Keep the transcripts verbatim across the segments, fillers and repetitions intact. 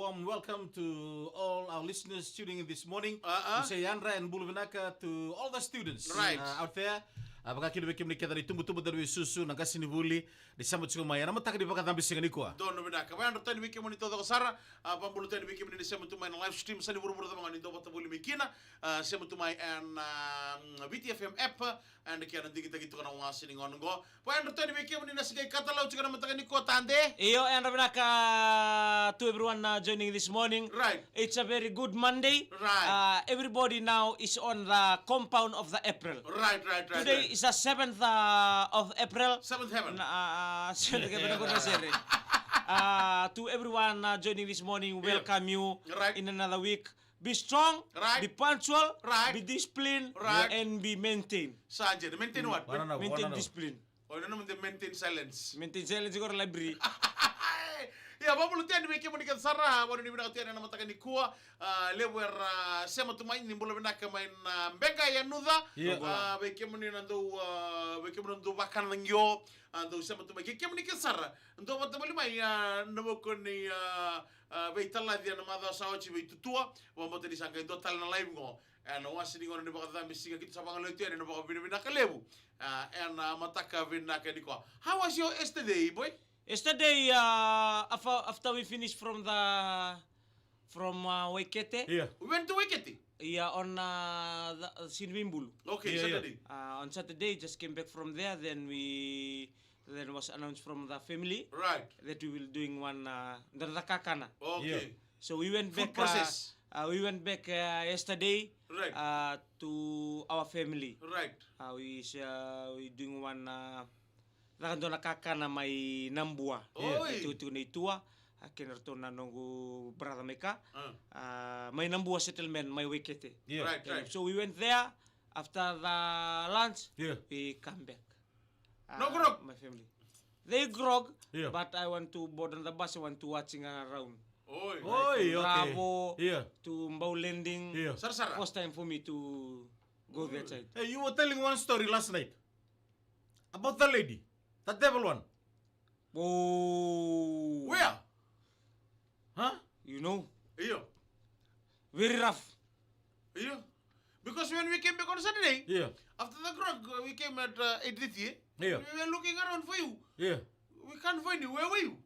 Warm welcome to all our listeners tuning in this morning. Uh-uh. We say yadra and bula vinaka to all the students, right, uh, out there. Uh, vaka kina vei kemuni kece na itubutubu, cauravou, susu, na qasenivuli, ni sema tiko mai ena mataka ni vakacabe siga nikua. Donu vinaka. Vakayadra tani vei kemuni taucoko sara. Uh, vakabula tani vei kemuni ni sema tu mai ena live stream, sa ni vuravura cava ga ni dau vata voli mai kina. Uh, sema tu mai ena, um, V T F M app, and kei na digitaki toka na wase ni gauna oqo. Vakayadra tani vei kemuni na siga i katalau tiko ena mataka nikua, Tade. Io, yadra vinaka to everyone, uh, joining this morning. Right. It's a very good Monday. Right. Uh, everybody now is on the compound of the April. Right, right, right, right. Today is the seventh, uh, of April. Seventh heaven. Uh, seventh heaven, ko na sere. Uh, to everyone, uh, joining this morning, yeah, welcome you, right, in another week. Be strong, right, be punctual, right, be disciplined, right, and be maintained. Sa dina, maintain what? Maintain discipline. O, ena nomu de maintain silence. Maintain silence, iko ra library. Ia, vakabula tani vei kemuni kece sara, vakanuinui vinaka tu yani ena mataka nikua. Ah, levu era sema tu mai, ni bula vinaka mai na Beqa, Yanuca. Ia. Ah, vei kemuni na dau, ah, vei kemuni na dau vakana qio, ah, dau sema tu mai. Kei kemuni kece sara dau vata voli mai, ah, na vuku ni, ah, ah, veitalaci ena macawa sa oti, veitutua. Vakabauta ni sa qai dua tale na live qo ena wase ni gauna ni vakacabe siga, keitou sa vagaloi tu yani ena vakavinavinaka levu, ah, ena mataka vinaka nikua. How was your yesterday, boy? Yesterday, uh, after, after we finished from the, from, uh, Waikete. Yeah. We went to Waikete? Yeah, on, uh, the, uh, Sinivibulu. Okay, yeah, yeah. Saturday. Uh, on Saturday, just came back from there. Then we, then was announced from the family, right, that we will doing one, uh, the, the kakana. Okay. Yeah. So we went back, uh, uh, we went back, uh, yesterday, right, uh, to our family. Right. Uh, we, uh, we doing one, uh, caka dua na kakana mai Nabua. Oi. E tiko, tiko na i tua, a, kei na ratou na noqu brother mai ka. Ah. A, mai Nabua settlement, mai Waikete. Yeah. Right, right. So we went there after the lunch, yeah, we come back. No grog? My family. They grog, yeah, but I want to board on the bus, I want to watching around. Oi. Oi, okay. Bravo, yeah, to Mbau Landing. Yeah. Sara, sara. First time for me to go that side. Hey, you were telling one story last night about the lady, the devil one. Oh. Where? Huh? You know? Io. Very rough. Io. Because when we came back on Saturday, yeah, after the grog, uh, we came at, uh, eight thirty, eh? Yeah. We were looking around for you. Yeah. We can't find you. Where were you?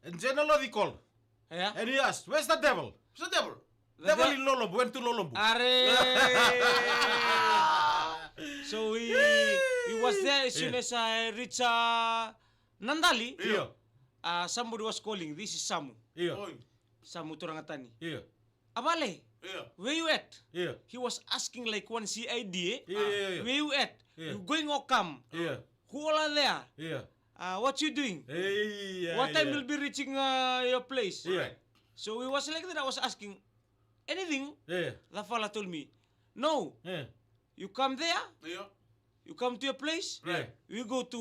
And General Lodi called. Yeah? And he asked, "Where's the devil?" Where's the devil? The devil de- in Lolobu, went to Lolobu. Are. So he, he was there as soon as I reach, uh, Nadali. Yeah. Uh, somebody was calling. This is Samu. Yeah. Oi. Samu Turagatani. Yeah. Avale. Yeah. Where you at? Yeah. He was asking like one C I D, eh? Yeah, yeah, yeah. Where you at? Yeah. You going or come? Yeah. Who all are there? Yeah. Uh, what you doing? Hey, yeah, what time, yeah, you'll be reaching, uh, your place? Yeah. Right. So we was like that. I was asking anything. Yeah. The fella told me, "No. Yeah. You come there. Yeah. You come to your place. Right. We go to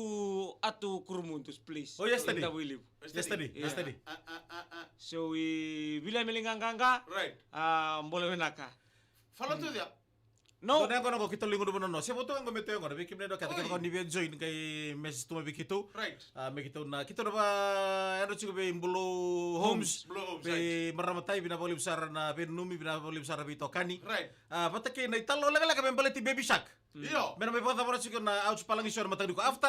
Atu Kurumundu's place." Oh, yesterday. That we live. Yesterday. Yesterday. Yeah. Yesterday. Ah, ah, ah, ah. So we vila mele gagaga. Right. Ah, bula vinaka. Follow to there. No. Dua na yaqona qo keitou lai gunuva na noa. Se vo tu ga qo me tu yaqona, vei kemuni na kece, oi, kevaka ni via join, qai message tu mai vei keitou. Right. Ah, me keitou na, keitou na va, yadra tiko vei Blue Homes. Blue Homes, right. Vei marama tai, vinaka vakalevu sara na veinanumi, vinaka vakalevu sara veitokani. Right. Ah, vata kei na italanoa lekaleka me baleti Baby Shark. Io. Me na mai vakacavara tiko na Ouch Palagi Show ena mataka nikua. After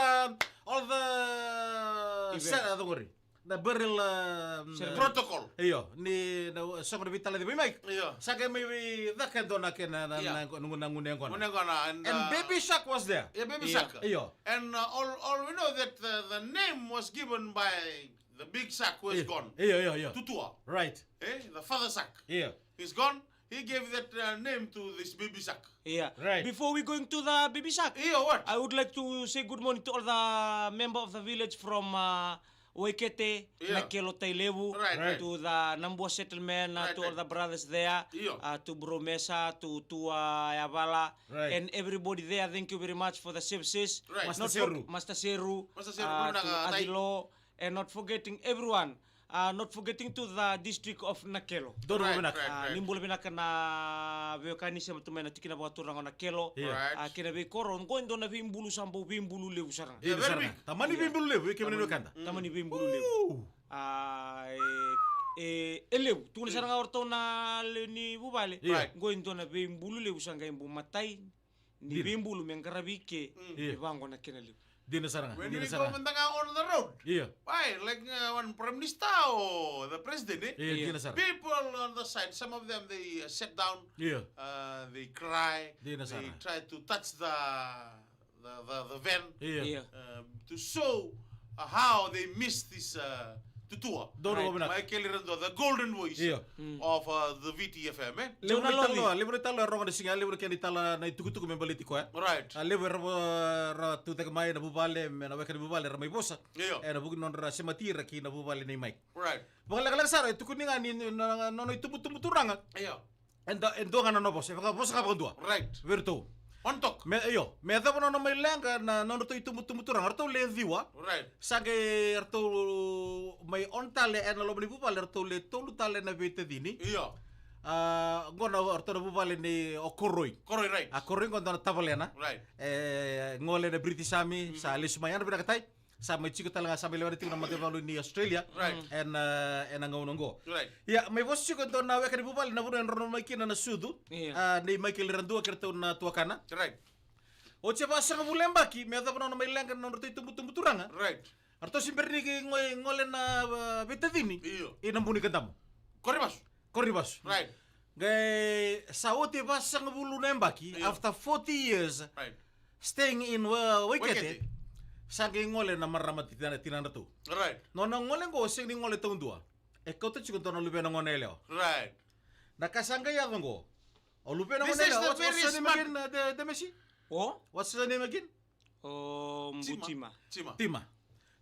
all the event. Sa-, a, cogori. Na burial, um, ceremony. Protocol. Io, ni na soqo na veitalaci mai Mike. Io. Sa qai mai veicaka e dua na kena na, na, na, na gunu yaqona. Gunu yaqona, and, and, uh, Baby Shark was there. Yeah, Baby Shark. Io. And, uh, all, all we know that the, the name was given by the big shark who is gone. Io, io, io. Tutua. Right. Eh, the father shark. Io. He's gone. He gave that, uh, name to this Baby Shark. Yeah. Right. Before we going to the Baby Shark, yeah, what? I would like to say good morning to all the member of the village from, uh, Waikete, yeah, Nakelo, Tailevu, right, right, to the Nabua settlement, uh, right, to all, right, the brothers there, yeah, uh, to Bro Mesa, to, to, uh, Yavala, right, and everybody there. Thank you very much for the services. Right. Master Seru. Master Seru, Master Seru, uh, to Adilo, and not forgetting everyone. Uh, not forgetting to the district of Nakelo. Donu vinaka. Right, right, right. Uh, ni bula vinaka na veiwekani sema tu mai na tikina vakaturaga o Nakelo. Yeah. Right. Uh, kei na veikoro, qo e dua na veibulu sa bau veibulu levu sara ga. Yeah, very big. Tamani veibulu levu, e kemuni na wekada. Tamani veibulu levu. Ooh. Uh, e, E, e levu. Tukuna sara ga o ratou na lewe ni vuvale. Io. Right. Qo e dua na veibulu levu sa qai bau matai ni veibulu me qaravi i ke. Io. Me vaqo na kena levu. Dina sara ga, dina sara ga. When we go on the road. Io. Why? Like, uh, when Prime Minister or the president, eh? Io, dina sara. People on the side, some of them, they, uh, sit down, uh, they cry, they try to touch the, the, the, the van, uh, to show, uh, how they miss this, uh, tutua. Donu vinaka. Michael Iradua, the golden voice of, uh, the V T F M, eh? Levu na talo, levu na talo e rogo na siga, levu na kena tala na itukutuku me baleti koya. Right. A levu era, era tucake mai na vuvale, me na weka ni vuvale, era mai vosa. Io. E na vuku ni nodra semati ira ki na vuvale nei Mike. Right. Vakalekaleka sara, e tukuni ga ni, ni, na, na, nona itubutubu turaga. Io. E dua, e dua ga na nona vosa, e vakavosa ga vakadua. Right. Vei ratou. One talk. Me, io, me yacova na nona mai leqa na nodratou itubutubu turaga, ratou le ciwa. Right. Sa qai ratou mai on tale ena loma ni vuvale, ratou le tolu tale na veitacini. Io. A, qo na ratou na vuvale nei o Koroi. Koroi, right. A Koroi qo dua na tavalena. Right. E, gole na British Army, sa lesu mai, yana vinaka tai. Sa mai tiko tale ga, sa mai lewena tiko na mataivalu ni Australia. Right. Ena, ena gauna oqo. Right. Ia, mai vosa tiko e dua na weka ni vuvale na vanua e drau mai kina na sucu. Ia. A, nei Michael Iradua kei ratou na tuakana. Right. Oti e vasagavulu na yabaki me yacova na nona mai leqa na nodratou itubutubu turaga. Right. Ratou se bera ni qai gole na, a, veitacini. Io. I Nabunikadamu. Korivasu. Korivasu. Right. Qai sa oti e vasagavulu na yabaki, after forty years, right, staying in, uh, Waikete, Waikete, sa qai gole na marama tina, tinadratou. Right. Nona gole qo sega ni gole taudua. E kauta tiko dua na luvena gone yalewa. Right. Na ka sa qai yaco qo. O luvena gone yalewa, what's, what's your name again, uh, the, the Messi? O? What's your name again? O Butima. Tima. Tima.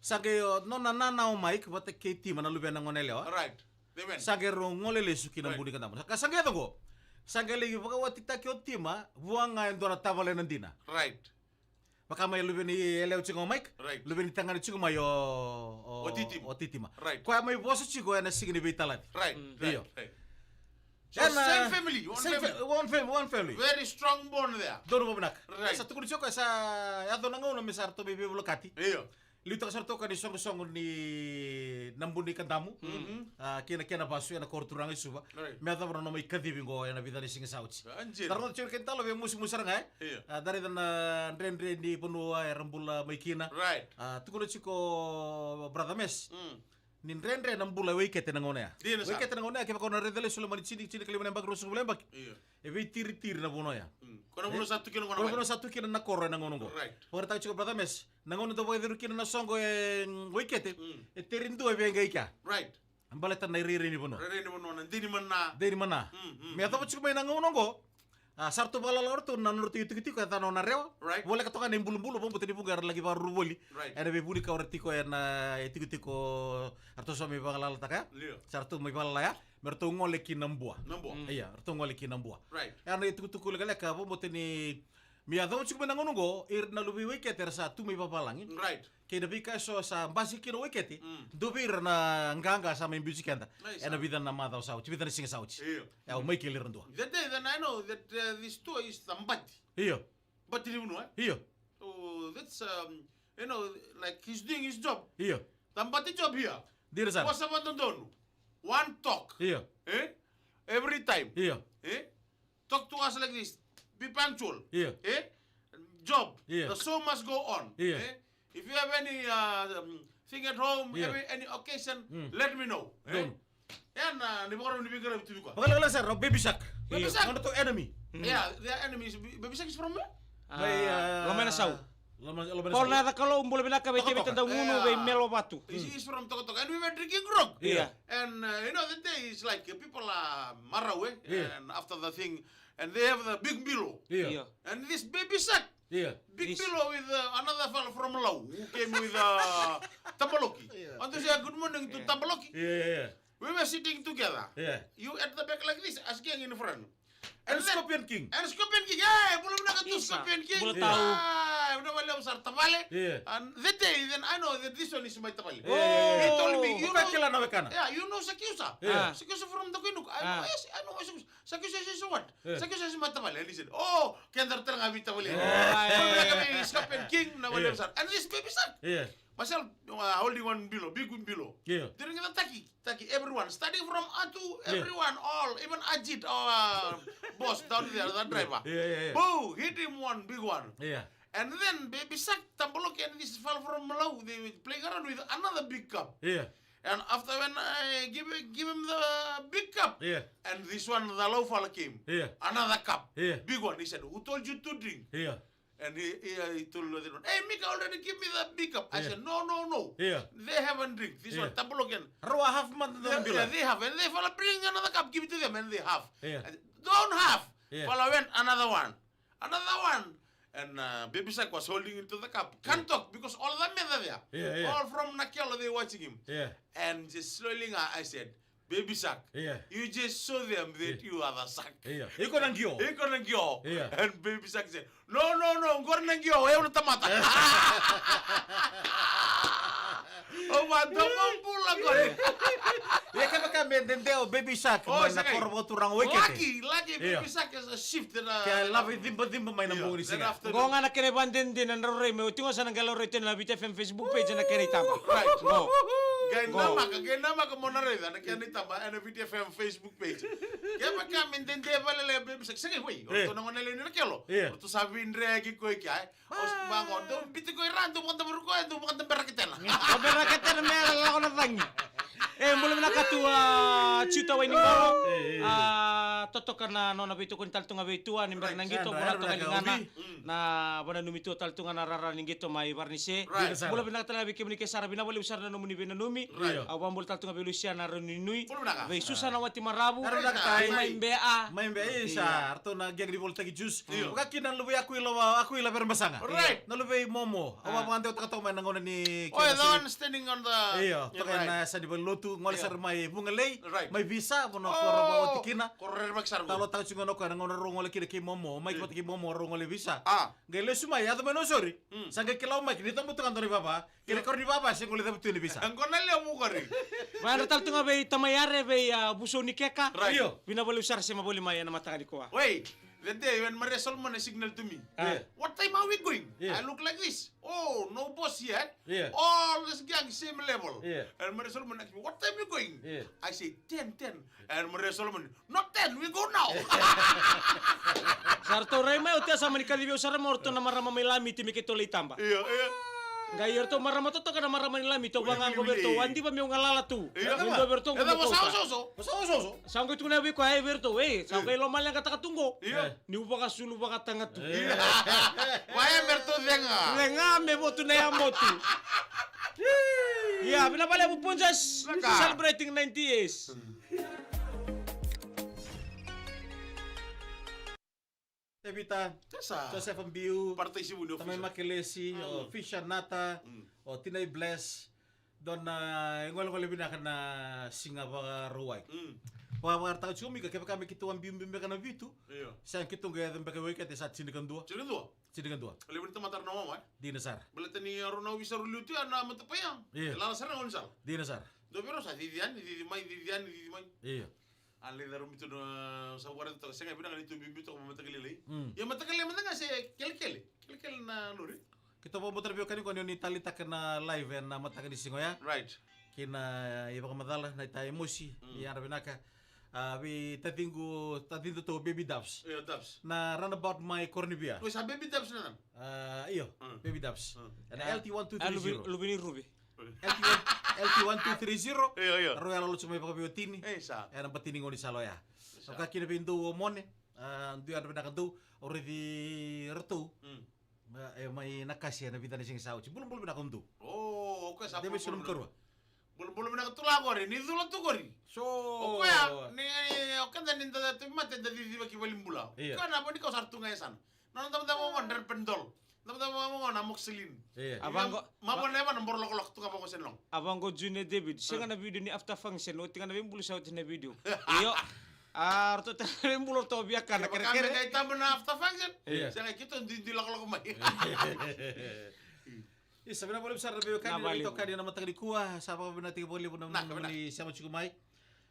Sa qai o nona nana o Mike vata kei Tima na luvena gone yalewa. Right. They went. Sa qai rau gole lesu ki Nabunikadamu. Ka sa qai yaco qo. Sa qai lai vakawatitaki o Tima vua ga e dua na tavalena dina. Right. Vaka mai luvena yalewa tiko o Mike. Right. Luvena tagane tiko mai o, o, o Titima. O Titima. Right. Koya mai vosa tiko ena siga ni veitalaci. Right. Io. Right. Right. So ena same family, one family. One family, one family. Very strong bond there. Donu vavinaka. Right. Sa tukuni tiko sa yaco na gauna me sa ratou mai veivolekati. Io. Liutaka sara toka ni soqosoqo ni Nabunikadamu. A, kei na kena vasu ena koro turaga i Suva. Right. Me yacova na nona mai kacivi qo ena vica na siga sa oti. Dara na tiko kena talo vei musimusi sara ga, e? Io. A, dara na dredre ni vanua era bula mai kina. Right. A, tukuna tiko brother Mes. Ni dredre na bula e Waikete na gauna ya. Dina sara. Waikete na gauna ya, kevaka o na raica lesu loma ni tini, tinikalima na yabaki, ruasagavulu na yabaki. Io. E veitiritiri na vanua ya. Ko na vanua sa tu kina na koro ena gauna oqo. Right. Vakaraitaka tiko brother Mes, na gauna dau vakayacori kina na soqo e Waikete, e teri dua e veiqai kea. Right. Baleta na irairai ni vanua. Rairai ni vanua, na dei ni mana. Dei ni mana. Me yacova tiko mai na gauna oqo. A, sa ratou vakalala o ratou na nodratou itikotiko e yacana o Narewa. Right. Voleka toka na ibulubulu, vakabauta ni vuqa era laki vakaruru voli. Right. Ena veivunikau era tiko ena itikotiko ratou sa mai vakalalataka ya. Io. Sa ratou mai vakalala ya. Me ratou gole ki Nabua. Nabua. Ia, ratou gole ki Nabua. Right. Ia na itukutuku lekaleka, vakabauta ni me yacova tiko mai na gauna oqo, ira na luve i Waikete era sa tu mai vavalagi. Right. Kei na veika eso sa basika kina o Waikete, dua vei ira na qaqa sa mai biuti keda. Nice. Ena vica na macawa sa oti, vica na siga sa oti. Io. Ia, o Michael Iradua. That day, then I know that, uh, this tour is the bati. Io. Bati ni vanua, eh? Io. Oh, that's, um, you know, like, he's doing his job. Io. The bati job here. Dina sara. Vosa vakadodonu. One talk. Io. Eh? Every time. Io. Eh? Talk to us like this. Be punctual. Io. Eh? Job. Io. The show must go on. Io. Eh? If you have any, uh, um, thing at home, io, every, any occasion, let me know. Eh? Donu. Ia na, ni vakarau ni veiqaravi tu vei koya. Vakalekaleka sara, Baby Shark. Baby Shark. Nodratou enemy. Yeah, their enemies. Baby Shark is from where? Mai, ah, Lomainasau. Loma, Lomainasau. Paul na yaca Kalou, bula vinaka vei Tevita Daugunu, vei Melo Vatu. He's, he's from Tokatoka. And we were drinking grog. Yeah. And, uh, you know, the day is like, uh, people are marau, eh? Yeah. And after the thing, and they have the big pillow. Yeah. Yeah. And this Baby Shark. Yeah. Big pillow with, uh, another fellow from Lau who came with, uh, Tabaloki. Yeah. Want to say good morning to Tabaloki. Yeah, yeah, yeah. We were sitting together. Yeah. You at the back like this, us gang in front. And then Scorpion King. And Scorpion King. Yeah, bula vinaka tu Scorpion King. Bula tau. Ah, bula vinaka sara tavale. Yeah. And that day, then I know that this one is my tavale. Yeah, yeah, yeah. He told me, you know, yeah, you know Sakiusa? Yeah. Sakiusa from the Kuinuku. I know, yes, I know Sakiusa. Sakiusa is what? Yeah. Sakiusa is my tavale. And he said, oh, keda tale ga vei tavale. Yeah. Bula vinaka vei Scorpion King, na tavale sara. And this Baby Shark. Yeah. Marcel, uh, holding one bilo, big bilo. Yeah. During the taki, taki, everyone, starting from Atu, yeah, everyone, all, even Ajit, our boss down there, the driver. Yeah, yeah, yeah. Boom, hit him one big one. Yeah. And then Baby Shark, Tabaloke, and this fellow from Malau, they were playing around with another big cup. Yeah. And after when I give, give him the big cup, yeah, and this one, the Lau fella came. Yeah. Another cup. Yeah. Big one. He said, "Who told you to drink?" Yeah. And he, he, he told the other one, "Hey, Mika already give me the big cup." I, yeah, said, "No, no, no. Yeah. They haven't drink." This, yeah, one, Tabaloke. Rua half month. Yeah, yeah, they have. And they fella bring another cup, give it to them, and they have. Yeah. I said, "Don't have." Yeah. Fella went, another one. Another one. And uh, Baby Shark was holding into the cup. Can't, yeah, talk because all the men are there. Yeah, yeah. All from Nakelo, they watching him. Yeah. And just slowly, uh, I said, "Baby Shark, yeah, you just show them that, yeah, you are the shark." Yeah. Iko na qio. Iko na qio. Yeah. And Baby Shark said, "No, no, no, qori na qio, e au na tamata." O, vakadomobula qori. Ia kevaka me dede o Baby Shark, oh, mai na koro vakaturaga o Waikete. Lucky, lucky, yeah, Baby Shark is a shift na. Ke a lava i cibaciba mai na, yeah, bogi ni siga. Qo ga na kena ivakadinadina na raurai me oti qo sa na qai laurai tu ena Viti F M Facebook page na kena itaba. Right. Qo. Qai namaka, qai namaka mo na raica na kena itaba ena Viti F M Facebook page. Kevaka me dede vakalailai o Baby Shark, sega, wei, o ratou na gone lewe ni Nakelo. Yeah. O ratou sa veidreki koya kea, e. Os, vaqo, dou biuti koya i ra, dou vakadavori koya, dou vakadaberaketena. Daberaketena me lako na cagi. E, bula vinaka tu, a, Tiuta Wainiqolo. E, e, e. A, totoka na nona veitokoni tale tu ga vei Tua, ni bera na qito, right, bula toka, right, liga na, mm, na vananumi Tua tale tu ga na rara ni qito mai Varanise. Right. Bula vinaka tale ga vei kemuni ke sara, vinaka vakalevu sara na nomuni veinanumi. Right. Au vakabula tale tu ga vei Lucia na Raunuinui. Bula vinaka. Vei Susa na wati Maravu. Bula vinaka, tai. Mai Bea. Mai Bea, isa. Ratou na gang ni Voltaki Juice. Io. Vaka kina na luvei Akuila, Akuila Verebasaga. Right. Na luvei Momo. Au a vakadewataka toka mai na gauna ni, oi, the one standing on the, io, toka ena yasa ni valenilotu, gole sara mai Vugalei, right, mai Visa, vanua ko rau oti kina. Ko rerevaki sara. Talotaka tiko na koya na gauna rau gole kina kei Momo, mai vata kei Momo rau gole Visa. A. Qai lesu mai, yaco mai Nausori. Mm. Sa qai kila o Mike ni cavutu ga dua na ivava. Kei na koro ni vava se gole cavutu ni Visa. Qo na levu qori. Vakayadra tale tu ga vei Tamai Are, vei, a, Vusou ni Keka. Right. Io. Vinaka vakalevu sara sema voli mai ena mataka nikua. Wait, that day when Maria Solomon signal to me. Ah. Yeah. What time are we going? Yeah. I look like this. Oh, no boss here. Yeah. All this gang same level. Yeah. And Maria Solomon asked me, "What time you going?" Yeah. I say, "Ten, ten." And Maria Solomon, "Not ten, we go now." Sa ratou rai mai, oti ya sa mani kacivi au sara mai o ratou na marama mai Lamiti me keitou lai taba. Io, io. Qai o ratou marama totoka na marama ni Lamiti, au vaqo vei ratou, au a diva meu galala tu. Io. Meu dua vei ratou qo meu kauta. Oso, oso, oso. Oso, oso, oso. Sa qai tukuna vei koya, e, vei ratou, e, sa qai lomaleqataka tu qo. Io. Niu vakasulu vakataga tu. Io. Koya me ratou cega. Cega me votu na yamotu. Ia, vinaka vakalevu Punjas. Vinaka. Celebrating ninety years. Tevita, Tesa. Josefa Biu, Paratasi Vuni, Tamai Ofisa. Makelesi, mm, o Fisha Nata, mm, o Tinai Bless, dua na igolegole vinaka na Siga Vakarauwai. Mm. Vakavakarau tiko mai ka kevaka me keitou a biubiu beka na vitu. Io. Sa keitou qai yaco beka i Waikete sa tinikadua. Tinikadua? Tinikadua. Levu ni tamata ra na wawa, e? Dina sara. Baleta ni rau na ovisa rau liu tu ya na matapai ya. Io. E lala sara na gaunisala. Dina sara. Dua vei rau sa cici yani, cici mai, cici yani, cici mai. Io. A lai caromi tu na sa vakaraica toka, sega, vinaka ni tu biubiu toka mai mataka lailai. Mm. Ia mataka lailai mada ga se kelekele. Kelekele na lori. Keitou vakabauta na veiwekani qo ni oni taleitaka na live ena mataka ni siga oya. Right. Kei na ivakamacala, na ita e mosi, mm, ni yadra vinaka. A, vei taciqu, taciqu tou Baby Dubs. Io, Dubs. Na runabout mai Koronivia. Oi, sa Baby Dubs na cana? A, io, mm, Baby Dubs. Mm. Ena, a, L T one two three zero. A, luve, luve ni Ruve. L T one, L T one two three zero. Io, io. Rau yalolotu mai vakaveiwatini. E, sa. Ena bati ni gaunisala oya. Sa. Au kaya kina vei dou o Mone, a, dou yadra vinaka dou, au raici iratou. Mm. E, e mai Nakasi ena vica na siga sa oti. Bulabula vinaka dou. O, o koya sa bulabula vinaka. Bulabula vinaka tu la qori, ni cula tu qori. So. O koya, ni, o keda ni da tauvimate da cicivaki valenibula. Io. Koya na vo ni kau sa ra tu ga e yasana. Na nona davodavo qo na Red Pendol. Davodavo qo na Moxilin. Io. A vaqo. Mavoa na yavana boro lokoloko tu ga vaqo se na logo. A vaqo Junior David, sega na video ni after function, oti ga na veibulu sa oti na video. Io. A, ratou tale na veibulu ratou via kana kerekere. Kevaka me qai taba na after function. Io. Sega, keitou duidui lakolako mai. Isa, vinaka vakalevu sara na veiwekani, na veitokani ena mataka nikua, sa vakavinavinakataki vakalevu na nomuni sema tiko mai.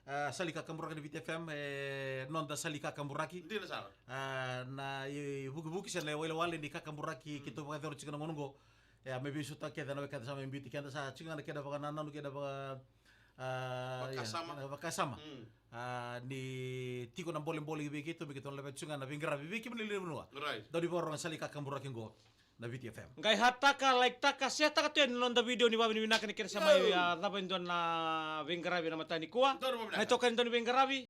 A, Sali Kakaburaki na Viti F M, e, noda Sali Kakaburaki. Dina sara. A, na ivukivuki se na iwalewale ni kakaburaki keitou vakayacora tiko na gauna oqo. E, a me veisautaka kece na wekada sa mai biuti keda, sa tiko ga na keda vakanananu, keda vaka, a, Vakasama. Ia, na vakasama. Mm. A, ni tiko na bolebole vei keitou, me keitou na laveta tiko ga na veiqaravi vei kemuni na lewe ni vanua. Right. Dau ni vakarorogo ena sala ni kakaburaki qo na Viti F M. Qai hataka, like taka, share taka tu yani na noda video ni vavinavinaka ni keda sa mai, a, cava e dua na veiqaravi ena mataka nikua. Dua na vavinavinaka. Na itokani dua ni veiqaravi.